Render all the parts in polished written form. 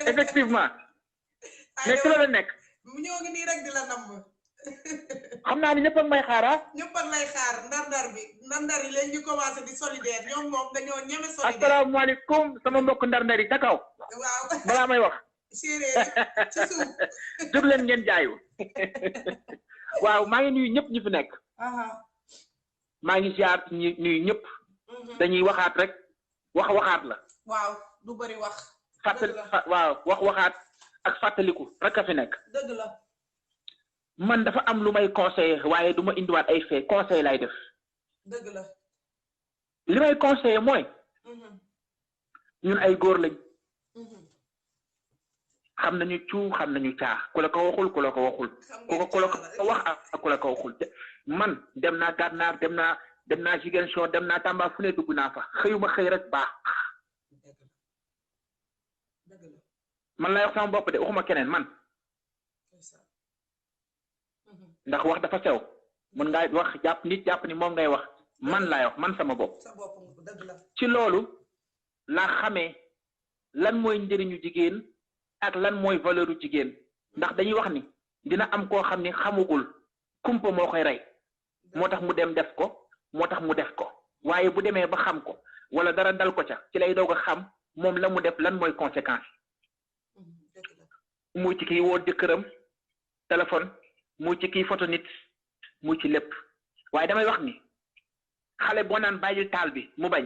effectivement mais ci la nekk ñoo ngi nii rek di la namm xam naa ni ñëpp ak may xaara ñëpp ak lay xaar ndar yi leen ñu commencé di solidaire ñoom moom dañoo ñeme solidaire asalaamaaleykum sama mbokk ndar yi ca kaw waaw balaa may wax séeréer ci suuf jóg leen ngeen jaayu waaw maa ngi nuyu ñëpp ñi fi nekk maa ngi ziar ñi nuyu ñëpp dañuy waxaat rek waxaat la waaw du bari wax fàttali waaw waxaat ak fàttaliku rek a fi nekk dëgg la man dafa am lu may conseiller waaye du ma indiwaat ay fait conseil lay def dëgg la li may conseiller mooy ñun ay góor lañ xam nañu cuu xam nañu caa ku la ko waxul ku la ko waxul ku la ko wax ak ku la ko waxul man dem naa Gànnaar dem naa Ziguinchor dem naa Tamba fu ne dugg naa fa xëyuma xëy rek baax man lay wax sama bopp de waxuma keneen man ndax wax dafa sew mën ngaa wax jàpp nit jàpp ni moom ngay wax man laay wax man sama bopp ci loolu laa xamee lan mooy njëriñu jigéen ak lan mooy valeuru jigéen ndax dañuy wax ni dina am koo xam ni xamugul kumpa moo koy rey moo tax mu dem def ko moo tax mu def ko waaye bu demee ba xam ko wala dara dal ko ca ci lay doog a xam moom la mu def lan mooy conséquence muy ci kii woo jëkkëram téléphone muy ci kii photo nit muy ci lépp waaye damay wax ni xale boo naan bàyyil taal bi mu bañ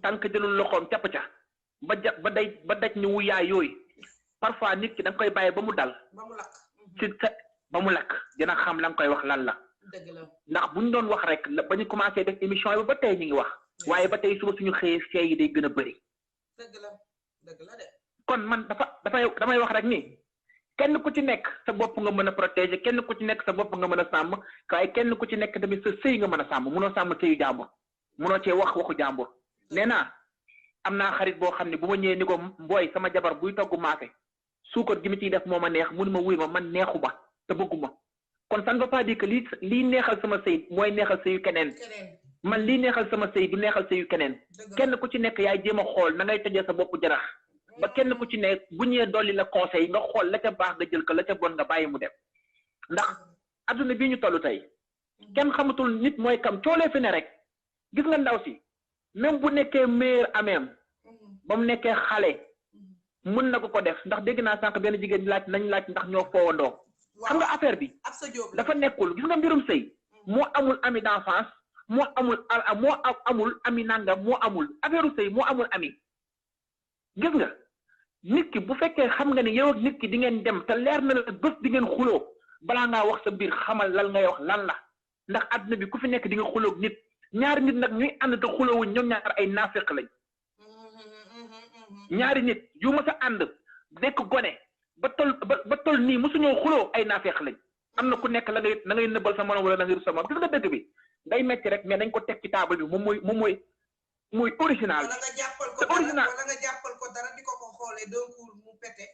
tànk jëlul loxoom capp ca ba daj ni wuyaay yooyu parfois nit ki da nga koy bàyyi ba mu dal ci ba mu lakk dina xam la nga koy wax lan la ndax bu ñu doon wax rek ba ñu commencé def émission bi ba tey ñu ngi wax waaye ba tey suba suñu xëyee fee yi day gën a bëri kon man damay wax rek ni kenn ku ci nekk sa bopp nga mën a protéger kenn ku ci nekk sa bopp nga mën a sàmm waaye kenn ku ci nekk tamit sa sëy nga mën a sàmm munoo sàmm sëyu jàmbur munoo cee waxu jàmbur nee naa am naa xarit boo xam ne bu ma ñëwee ni ko mbooy sama jabar buy togg maafe suukar gi mi ciy def moo ma neex mënu ma wuy ma man neexu ma te bëgguma kon ça ne veut pas dire que lii neexal sama sëy mooy neexal sëyu keneen man lii neexal sama sëy du neexal sëyu keneen kenn ku ci nekk yaay jéem a xool na ngay tojee sa bopp jarax ba kenn ku ci ne bu ñëwee dolli la conseil nga xool la ca baax nga jël ko la ca bon nga bàyyi mu dem ndax adduna bii ñu toll tey kenn xamatul nit mooy kam coolee fi ne rek gis nga ndaw si même bu nekkee meilleur ameem ba mu nekkee xale mën na ko def ndax dégg naa sànq benn jigéen nañ laaj ndax ñoo foowandoo xam nga affaire bi dafa nekkul gis nga mbirum sëy moo amul ami d'enfance moo amul ami nangam moo amul affaire sëy moo amul ami gis nga nit ki bu fekkee xam nga ni yow ak nit ki di ngeen dem te leer na la bés di ngeen xuloo balaa ngaa wax sa biir xamal lan ngay wax lan la ndax àdduna bi ku fi nekk di nga xuloog nit ñaari nit nag ñuy ànd te xuloowuñ ñoom ñaar ay naafeq lañ ñaari nit yu ma sa ànd nekk gone ba tol nii mosuñoo xuloo ay naafeq lañ am na ku nekk la ngay nëbbal sa morom wala na ngay rus sa morom gis nga dëgg bi day metti rek mais dañ ko teg ci table bi moom mooy original te original wala nga jàppal ko dara di ko xoolee donc mu pété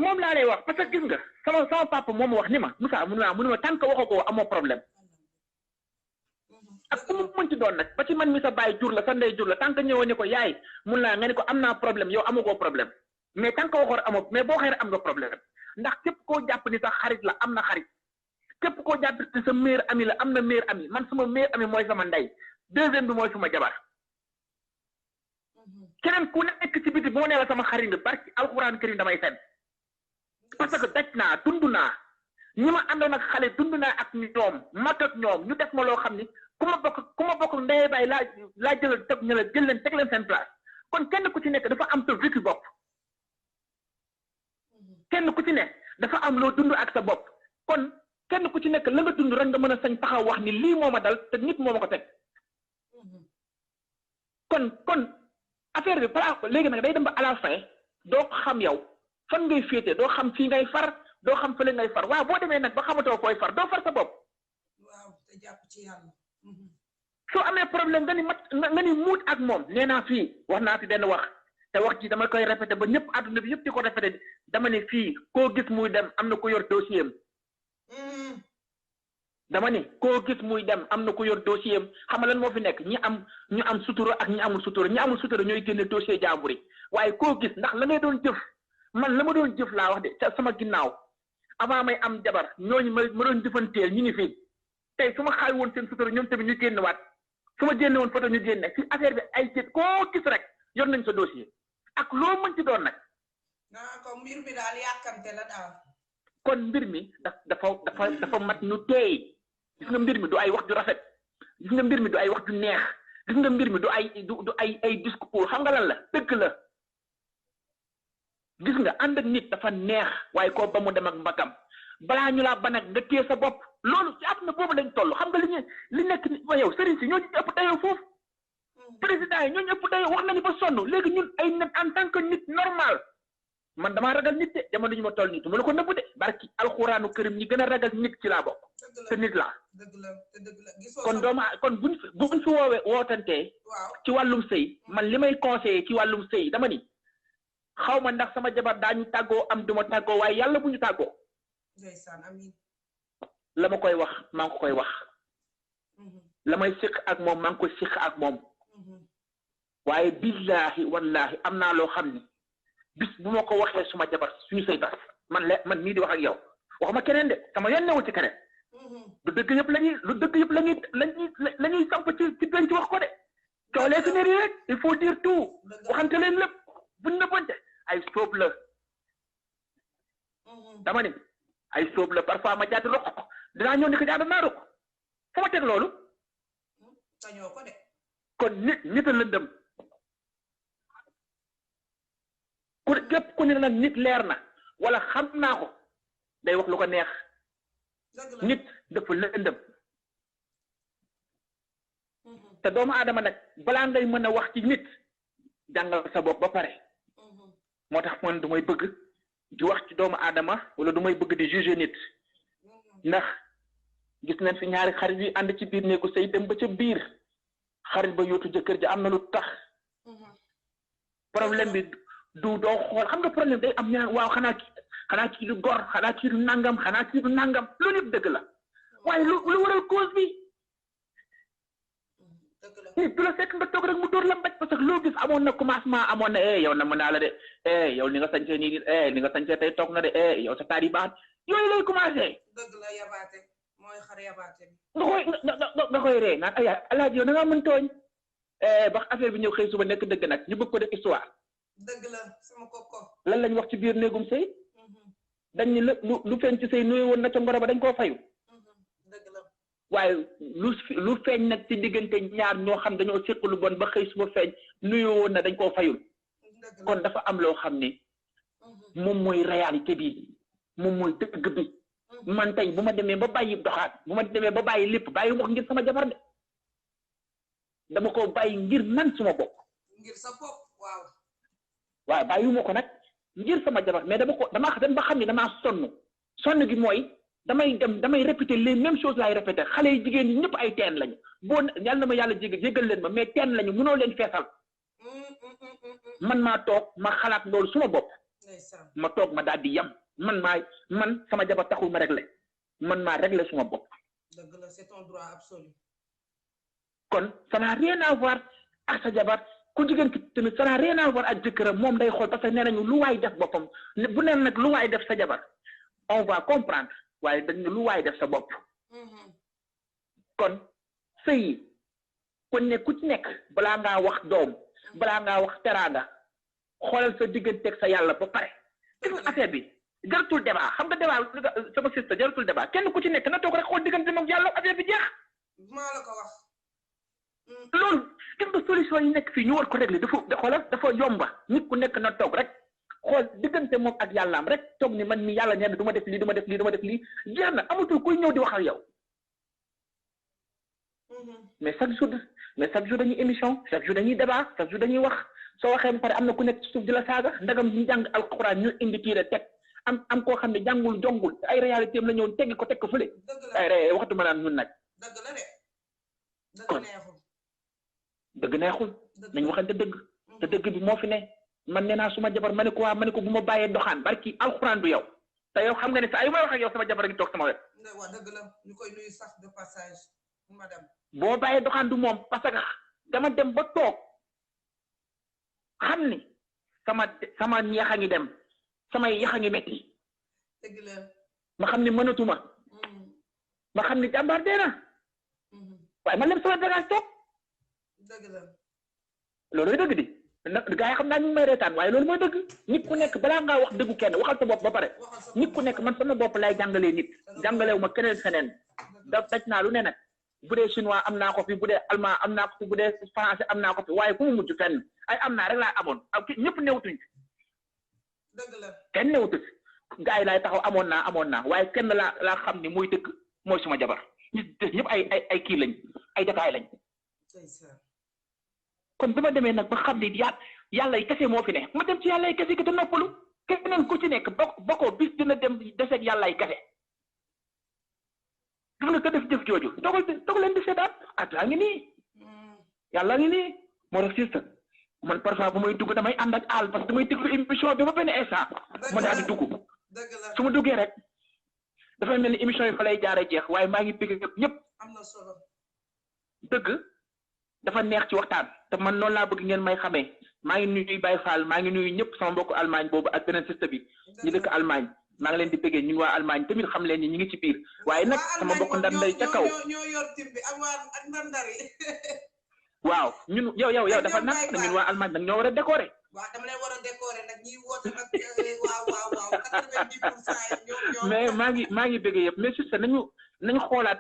moom laa lay wax parce que gis nga sama papa moom wax ni ma Moussa mu ne ma tant que waxoo ko amoo problème ak ku mu mën ci doon nag ba ci man mi sa baay jur la sa ndey jur la tant que ñëwoo ne ko yaay mun laa nga ne ko am naa problème yow amagoo problème mais tant que waxoo amoo mais boo xëy am nga problème ndax képp koo jàpp ni sa xarit la am na xarit képp koo jàpp ni sa meilleur ami la am na meilleur ami man sama meilleur ami mooy sama ndey deuxième bi mooy suma jabar keneen ku nekk ci biti boo nee la sama xarit nga barki alxuraan karim damay fen parce que daj naa dund naa ñi ma àndoon ak xale dund naa ak ñoom mag ak ñoom ñu def ma loo xam ni ku ma bokk ndey bay laa jëlal teg ñu la jël leen teg leen seen place kon kenn ku ci nekk dafa am sa vécu bopp kenn ku ci nekk dafa am loo dund ak sa bopp kon kenn ku ci nekk la nga dund rek nga mën a sañ taxaw wax ni lii moo ma dal te nit moo ma ko teg kon affaire bi balaa léegi nag day dem ba à la fin doo xam yow fan ngay féete doo xam fii ngay far doo xam fële ngay far waaw boo demee nag ba xamatoo fooy far doo far sa bopp. waaw te jàpp ci yàlla. soo amee problème nga ni muut ak moom nee naa fii wax naa fi benn wax te wax ji dama koy répété ba ñëpp àdduna bi yëpp di ko répété dama ne fii koo gis muy dem am na ko yor dossier am. dama ni koo gis muy dem am na ko yor dossier am xam nga lan moo fi nekk ñu am sutura ak ñi amul sutura ñooy génne dossier jàmbur yi waaye koo gis ndax la ngay doon jëf man la ma doon jëf laa wax de ca sama ginnaaw avant may am jabar ñooñu ma doon jëfanteel ñu ngi fi tey su ma xaay woon seen sutura ñoom tamit ñu génn waat su ma génne woon photo ñu génne ci affaire bi ay jët koo gis rek yor nañ sa dossier ak loo mën ci doon nag. ko mbir mi daal yàkkamte la daal. kon mbir mi dafa mat ñu teey gis nga mbir mi du ay wax ju rafet gis nga mbir mi du ay wax ju neex gis nga mbir mi du ay discours xam nga lan la dëgg la gis nga ànd ak nit dafa neex waaye koo ba mu dem ak mbagam balaa ñu laa ba nag nga téye sa bopp loolu ci àdduna boobu lañ toll xam nga li nekk ni ma yow sëriñ si ñoo ñu ëpp dayoo foofu président yi ñoo ñu ëpp dayoo wax nañu ba sonn léegi ñun ay nit en tant que nit normal man damaa ragal nit de jamono ñu ma toll nii du ma la ko nëbb de barki alxuraanu kërim ñi gën a ragal nit ci laa bokk te nit laa kon buñ fi wootantee ci wàllum sëy man li may conseillé ci wàllum sëy dama ni xaw ma ndax sama jabar daañu tàggoo am duma tàggoo waaye yàlla bu ñu tàggoo la ma koy wax maa ngi ko koy wax la may siq ak moom maa ngi koy siq ak moom waaye billaahi wallaahi am naa loo xam ni bis bu ma ko waxee suma jabar suñu sëy tas man mii di wax ak yow waxuma keneen de sama yoon newul ci keneen lu dëgg yëpp lañuy samp ci penc wax ko de coolee si neri rek il faut dire tout waxante leen lépp buñ na bonte ay sóob la dama ni ay sóob la parfois ma jaati roq ko dinaa ñëw ni ko jaada naa roq fa ma teg loolu kon nit a lëndëm képp ku ne nag nit leer na wala xam naa ko day wax lu ko neex nit dafa lëndëm te doomu aadama nag balaa ngay mën a wax ci nit jàngal sa bopp ba pare moo tax man du may bëgg di wax ci doomu aadama wala du may bëgg di juger nit ndax gis nañ fi ñaari xarit yi ànd ci biir néegu sëy dem ba ca biir xarit ba yóotu jëkkër ji am na lu tax problème bi doo xool xam nga problème day am ñaan waaw xanaa kii du gor xanaa kii du nangam loolu yëpp dëgg la waaye lu waral cause bi nit du la fekk nga toog rek mu dóor la mbaj parce que loo gis amoon na commencement amoon na yow na mën naa la de yow li nga sañcee nii li nga sañcee tey toog na de yow sa taar yi baax yooyu lay commencé dëgg la yabaate mooy xar yabaate nga koy ree naan ay alaaji yow da ngaa mën tooñ bax affaire bi ñëw xëy suba nekk dëgg nag ñu bëgg ko def histoire dëgg la sama koko lan lañ wax ci biir néegum sëy dañ ni lu feeñ ci sëy nuyu woon na ca ngoro ba dañ koo fayu dëgg la waaye lu feeñ nag ci diggante ñaar ñoo xam dañoo séq lu bon ba xëy suba feeñ nuyu woon na dañ koo fayul kon dafa am loo xam ni moom mooy réalité bi moom mooy dëgg bi man tey bu ma demee ba bàyyi doxaat bu ma demee ba bàyyi lépp bàyyi ma ko ngir sama jabar de dama ko bàyyi ngir man suma bopp ngir sa bopp waaw bàyyiwuma ko nag ngir sama jabar mais dem ba xam ne damaa sonn gi mooy damay répéter les mêmes choses laay répéter xale yi jigéen ñi ñëpp ay teen lañu boo yàlla na ma yàlla jégal leen ma mais teen lañu mënoo leen feesal man maa toog ma xalaat loolu suma bopp ma toog ma daal di yam man sama jabar taxul ma régler man maa régler suma bopp dëgg la c'est ton droit absolu kon ça n'a rien à voir ak sa jabar ku jigéen ki tamit ça n'a rien à voir ak jëkkëram moom day xool parce que nee nañu lu waay def boppam bu neen nag lu waay def sa jabar on va comprendre waaye dañu lu waay def sa bopp kon sëy kon ne ku ci nekk balaa ngaa wax doom balaa ngaa wax teraanga xoolal sa digganteeg sa yàlla ba pare gis nga affaire bi jaratul débat xam nga débat sama sista jaratul débat kenn ku ci nekk na toog rek xool diggante moom yàlla affaire bi jeex maa la ko wax loolu gis nga solution yi nekk fii ñu war ko régler dafa yomba nit ku nekk na toog rek xool diggante moom ak yàllaam rek toog ni man mi yàlla nee na du ma def lii du ma def lii jeex na amatul kuy ñëw di wax ak yow mais chaque jour dañuy émission chaque jour dañuy débat chaque jour dañuy wax soo waxee ba pare am na ku nekk ci suuf di la saaga ndagam ñu jàng alxuraan ñu indi tiire teg am koo xam ne jàngul jongul ay réalité am la ñëw teggi ko teg ko fële ay waxtu ma naan ñun nag kon dëgg neexul nañ waxante dëgg te dëgg bi moo fi ne man nee naa suma jabar ma ne ko bu ma bàyyee doxaan barki alxuraan du yow te yow xam nga ne saa yu may wax ak yow sama jabar gi toog sama wet. waaw dëgg la ñu koy nuyu sax de passage madame. boo bàyyee doxaan du moom parce que dama dem ba toog xam ni sama ñeex a ngi dem samay yax a ngi metti. dëgg la. ma xam ni mënatuma. ma xam ni jàmbaar dee na. waaye ma lem sama bagage toog. dëgg la. loolu dëgg di nag gars yi xam naa ñu ngi may reetaan waaye loolu mooy dëgg nit ku nekk balaa ngaa wax dëggu kenn waxal sa bopp ba pare nit ku nekk man sama bopp lay jàngalee nit jàngalewu ma keneen feneen da daj naa lu ne nag bu dee chinois am naa ko fi bu dee allemand am naa ko fi bu dee français am naa ko fi waaye fu mu mujj fenn ay am naa rek laa amoon ak ñëpp newtuñ dëgg la kenn newtu fi gars yi laay taxaw amoon naa waaye kenn laa xam ni muy dëgg mooy suma jabar ñëpp ay kii lañ ay détails lañ kon bi ma demee nag ba xam ni yàlla yi kese moo fi ne ma dem ci yàlla yi kese gi te noppalu keneen ku ci nekk bokkoo bis dina dem deseeg yàlla yi kese gis nga ko def jëf jooju dogal leen di seetaat yaa ngi nii yàlla ngi nii moo tax sista man parfois bu may dugg damay ànd ak àll parce que damay déglu émission bi ba benn instant ma daal di dugg su ma duggee rek dafay mel ni émission yi fa lay jaaree jeex waaye maa ngi bëgg ñëpp am na solo dëgg dafa neex ci waxtaan te man noonu laa bëgg ngeen may xamee maa ngi nuyu Baye Fall maa ngi nuyu ñëpp sama mbokku Allemagne boobu ak beneen sista bi ñu dëkk Allemagne maa ngi leen di bëggee ñun waa Allemagne tamit xam leen ni ñu ngi ci biir waaye nag sama mbokk ndar nday ca kaw ñoo yor tim bi ak waa ak ndar yi waaw ñun yow dafa nag ñun waa Allemagne nag ñoo war a décorer waaw dama leen war a décorer nag ñiy woote nag waaw 90% ñoom mais maa ngi bëggee yëpp mais sista nañu xoolaat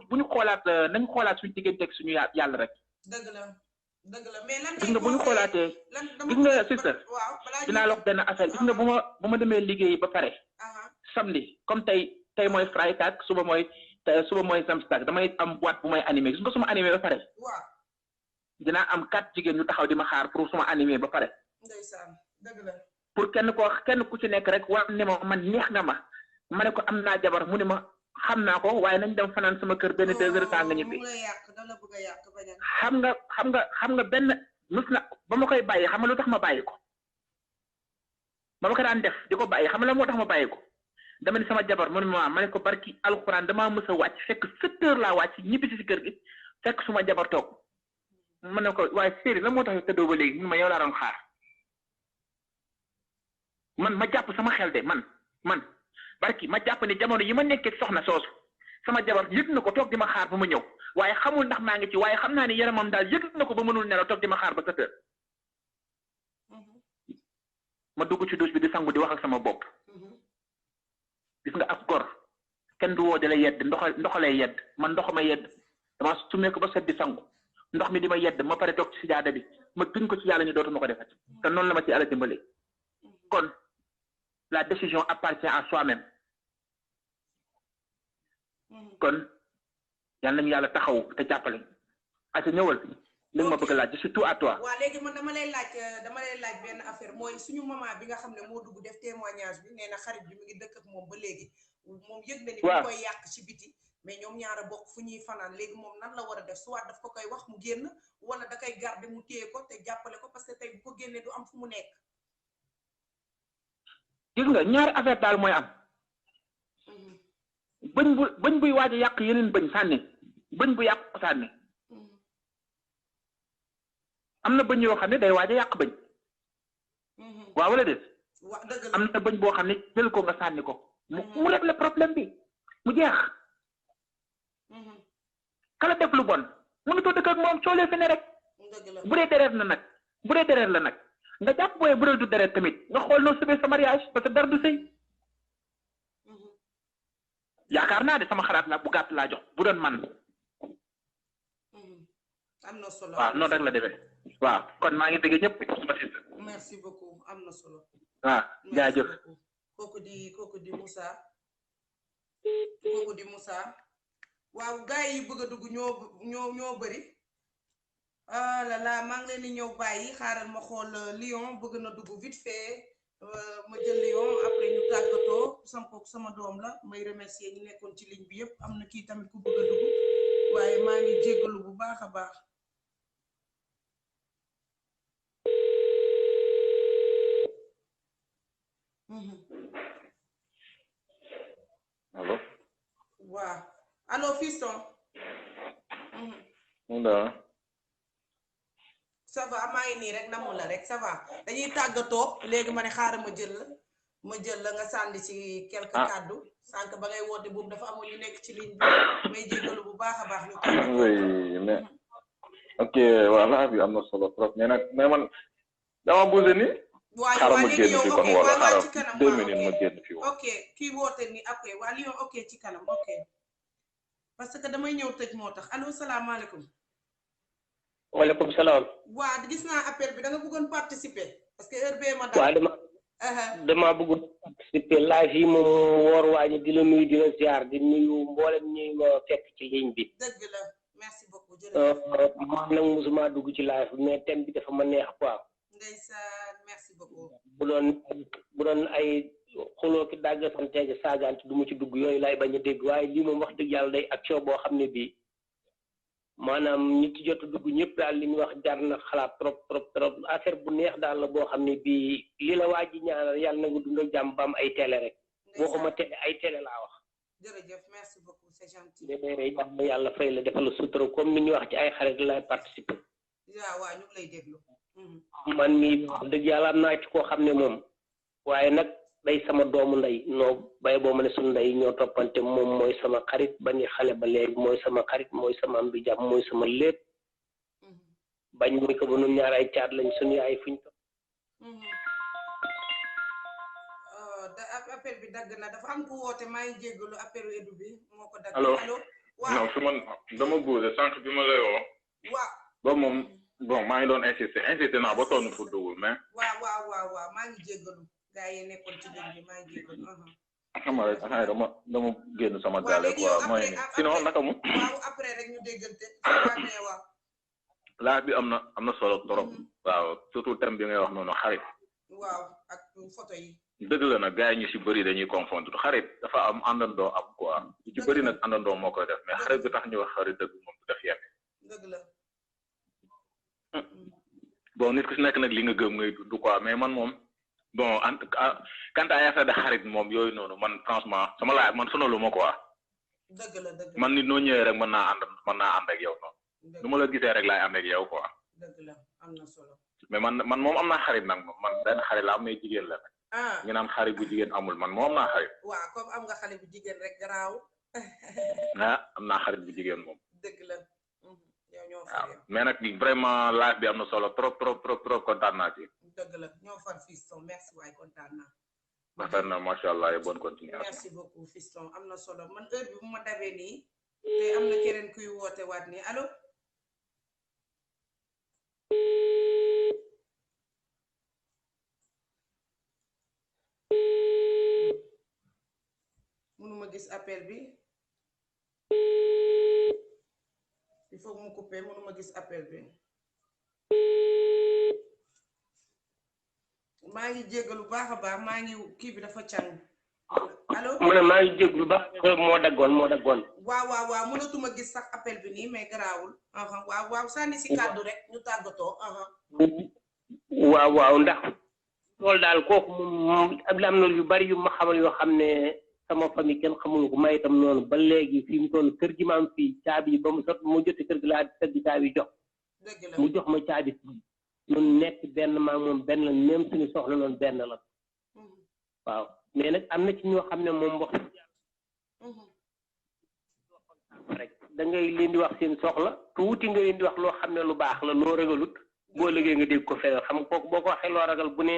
bu ñu xoolaat nañu xoolaat suñu diggante ak suñu yàlla rek dëgg la mais lan gis nga bu ñu xoolaatee gis nga sister dinaa la wax benn affaire gis nga bu ma demee liggéeyi ba pare samedi comme tey mooy Freitag suba mooy Samstag damay am boîte bu may animé gis nga su ma animé ba pare dinaa am 4 jigéen ñu taxaw di ma xaar pour su ma animé ba pare ndeysaan dëgg la pour kenn ku ci nekk rek war ne ma man neex nga ma ne ko am naa jabar mu ne ma xam naa ko waaye nañ dem fanaan sama kër benn 2 heures temps nga ñibbi xam nga benn mës na ba ma koy bàyyi xam nga lu tax ma bàyyi ko ba ma ko daan def di ko bàyyi xam nga la moo tax ma bàyyi ko dama ni sama jabar mu ne ma ne ko barki alxuraan damaa mës a wàcc fekk 7 heures laa wàcc ñibbi si kër gi fekk suma jabar toog ma ne ko waaye séeri la moo tax tëddoo ba léegi mun ma yow laa doon xaar man ma jàpp sama xel de man barki ma jàpp ne jamono yi ma nekkee soxna soosu sama jabar yëg na ko toog di ma xaar ba ma ñëw waaye xamul ndax maa ngi ci waaye xam naa ne yaramam daal yëg na ko ba mënul nelaw toog di ma xaar ba 7 heures ma dugg ci douche bi di sangu di wax ak sama bopp gis nga ab gor kenn du woo di la yedd ndox lay yedd man ndox ma yedd dama sumee ko ba set di sangu ndox mi di ma yedd ma pare toog ci sijaada bi ma gën ko ci yàlla ñu dootuma ko defati te noonu la ma ci yàlla dimbali kon la décision appartient à soi-même kon yal nañu yàlla taxaw te jàppale asa ñëwal li nga ma bëgg laaj je suis tout à toi. waaw léegi man dama lay laaj benn affaire mooy suñu maman bi nga xam ne moo dugg def témoignage bi nee na xarit bi mu ngi dëkk ak moom ba léegi moom yëg na ni mu koy yàq ci biti mais ñoom ñaara bokk fu ñuy fanaan léegi moom nan la war a def soit daf ko koy wax mu génn wala da koy garder mu téye ko te jàppale ko parce que tey bu ko génnee du am fu mu nekk. gis nga ñaari affaire daal mooy am bëñ buy waaj a yàq yeneen bëñ sànni bëñ bu yàq ko sànni am na bëñ yoo xam ne day waaj a yàq bëñ waaw wala déet am na bëñ boo xam ne jël ko nga sànni ko mu régler problème bi mu jeex kala def lu bon mu ngi toog dëkk ak moom coolee fi ne rek bu dee deret la nag nga jàpp booyee bu dee du deret tamit nga xool noo sëbee sa mariage parce que dara du sëy yaakaar naa de sama xalaat la bu gàtt laa jox bu doon man am na solo waaw noonu rek la defee waaw kon maa ngi bëgg ñëpp merci beaucoup am na solo waaw jaajëf kooku di Moussa waaw gars yi bëgg a dugg ñoo bëri ah là là maa ngi leen di ñëw bàyyi xaaral ma xool Lion bëgg na dugg vite fait ma jël Lion après ñu tàggatoo sama doom la may remercier ñu nekkoon ci ligne bi yëpp am na kii tamit ku bëgg a dugg waaye maa ngi jéggalu bu baax a baax allo fiston. ça va maa ngi nii rek namu la rek ça va dañuy tàggatoo léegi ma ne xaaral ma jël la nga sànni ci quelque kàddu sànq ba ngay woote boobu dafa amoon ñu nekk ci ligne bi may jéggalu bu baax a baax ñu tàggatoo. oui mais ok voilà bi am na solo trop mais man dama bougé ni. xaaral ma génn fii kon wala xaaral 2 minutes ma génn fii. ok kii woote ni ok waa Lyon ok ci kanam ok parce que damay ñëw tëj moo tax allo salaamaaleykum. waaleykum salaam. waa gis naa appel bi da nga bëggoon participer parce que heure bee ma. waaw dama bëggoon participer live yi moom woor waañi di la nuyu di la ziar di nuyu mboolem ñi ma fekk ci ligne bi. dëgg la merci beaucoup jërëjëf. man nag mosuma dugg ci live bi mais thème bi dafa ma neex quoi. ndeysaan merci beaucoup. bu doon ay xuloo ki dàgg santeegi saagante du mu ci dugg yooyu lay bañ a dégg waaye lii moom wax dëgg yàlla day action boo xam ne bii maanaam ñi ci jot a dugg ñëpp daal li ñu wax jar na xalaat trop affaire bu neex daal la boo xam ne bii li la waa ji ñaanal yàlla na nga dund ak jàmm ba am ay télé rek waxuma télé ay télé laa wax. jërëjëf merci beaucoup c'est gentil. yàlla fay la defal la sutura comme ni ñu wax ci ay xarit lay participer. waaw ñu ngi lay déglu. man mii wax dëgg yàlla am naa ci koo xam ne moom waaye nag day sama doomu ndey noo bay boo ma ne suñu ndey ñoo toppante moom mooy sama xarit ba ni xale ba léegi mooy sama xarit mooy sama am bi jàmm mooy sama lépp bañ muy ko ba nun ñaar ay caat lañ suñu yaay fuñ topp. appel bi dagg na dafa am ku woote maa ngi jéggalu appelu Edu bi moo ko dagg. allo waaw non su man dama bougé sànq bi ma lay woo. waaw boobu moom bon maa ngi doon insister naa ba toll fu dugul mais. waaw maa ngi jéggalu gaa yi nekkoon ci dëgg bi maa ngi jéggalu. xam nga rek dama génn sama gaale quoi mooy sinon naka mu. waaw après rek ñu déggante waaw. laaj bi am na solo trop. waaw surtout thème bi ngay wax noonu xarit. waaw ak photo yi. dëgg la nag gars yi ñu si bëri dañuy confondre xarit dafa am àndandoo am quoi ñu ci bëri nag àndandoo moo koy def mais xarit bi tax ñu wax xarit dëgg moom du def yenn. dëgg la. bon nit ku si nekk nag li nga gëm ngay dund quoi mais man moom bon en tout cas quant à affaire de xarit moom yooyu noonu man franchement sama laaj man sonalu ma quoi. dëgg la man nit noo ñëwee rek mën naa ànd ak yow noonu. nu ma la gisee rek laay ànd ak yow quoi. dëgg la am na solo. mais man moom am naa xarit nag moom man benn xarit la am mais jigéen la nag. ñu naan xarit bu jigéen amul man moom am naa xarit. waaw comme am nga xale bu jigéen rek garaaw. am naa xarit bu jigéen moom. dëgg la. waaw mais nag vraiment live bi am na solo trop kontaan naa ci. dëgg la ñoo far fiston merci waay kontaan naa. rafet na macha allah et bonne continuation. merci beaucoup fiston am na solo man heure bi bu ma dabee nii te am na keneen kuy woote waat nii allo. mënuma gis appel bi. il faut mu coupé mënuma gis appel bi maa ngi jéggalu baax a baax maa ngi kii bi dafa càng allo mu ne maa ngi jéggalu baax moo daggoon waaw mënatuma gis sax appel bi nii mais garaawul waaw sànni si kàddu rek ñu tàggatoo waaw ndax loolu daal kooku moom am na yu bari yu ma xamal yoo xam ne sama famille kenn xamul ko may itam noonu ba léegi fi mu toll kër gi ma am fii caabi ba mu sot mu joti kër gi laa tëgg caabi jox mu jox ma caabi ñun nekk benn maa moom benn la même suñu soxla noonu benn la waaw mais nag am na ci ñoo xam ne moom wax rek da ngay leen di wax seen soxla tuuti nga leen di wax loo xam ne lu baax la loo ragalut boo ëllëgee nga dégg ko feneen xam nga kooku boo ko waxee loo ragal bu ne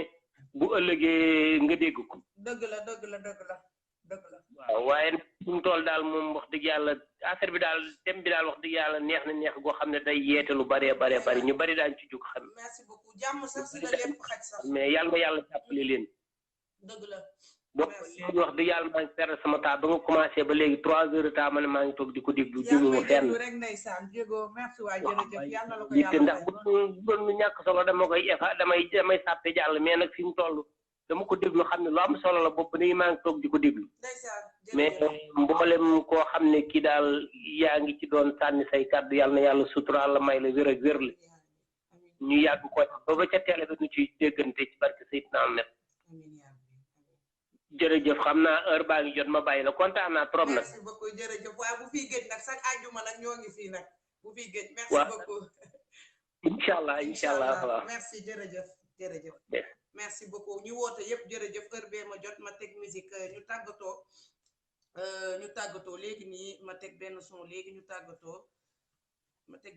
bu ëllëgee nga dégg ko dëgg la waaw waaye nag suñu tool daal moom wax dëgg yàlla affaire bi daal thème bi daal wax dëgg yàlla neex na neex goo xam ne day yeete lu bari ñu bari daañu ci jug xam. merci beaucoup jàmm sax si la lépp xaj sax. mais yàlla jàppale leen. dëgg la. boo léegi wax dëgg yàlla maa ngi perdre sama temps ba nga commencé ba léegi 3 heures de temps ma ne maa ngi toog di ko déglu jëmuma fenn. rek ndeysaan jéego merci waay jërëjëf yàlla la ko yàlla ndax bu doon lu ñàkk solo dama koy damay sàppe jàll mais nag fi mu toll dama ko déglu xam ne lu am solo la bopp nii maa ngi toog di ko déglu. mais mboolem koo xam ne kii daal yaa ngi ci doon sànni say kàddu yàlla na yàlla suturaal la may la wér ak wér la ñu yàgg ko ba ca télé ba ñu ciy déggante ci barke Seydina Ahmed jërëjëf xam naa heure baa ngi jot ma bàyyi la kontaan naa trop nag. merci beaucoup jërëjëf waaye bu fiy géej nag sax àjjuma nag ñoo ngi fii nag bu fiy géej. merci beaucoup. incha allah waaw. merci jërëjëf. merci beaucoup ñu woote yëpp jërëjëf heure bee ma jot ma teg musique ñu tàggatoo léegi nii ma teg benn son léegi ñu tàggatoo ma teg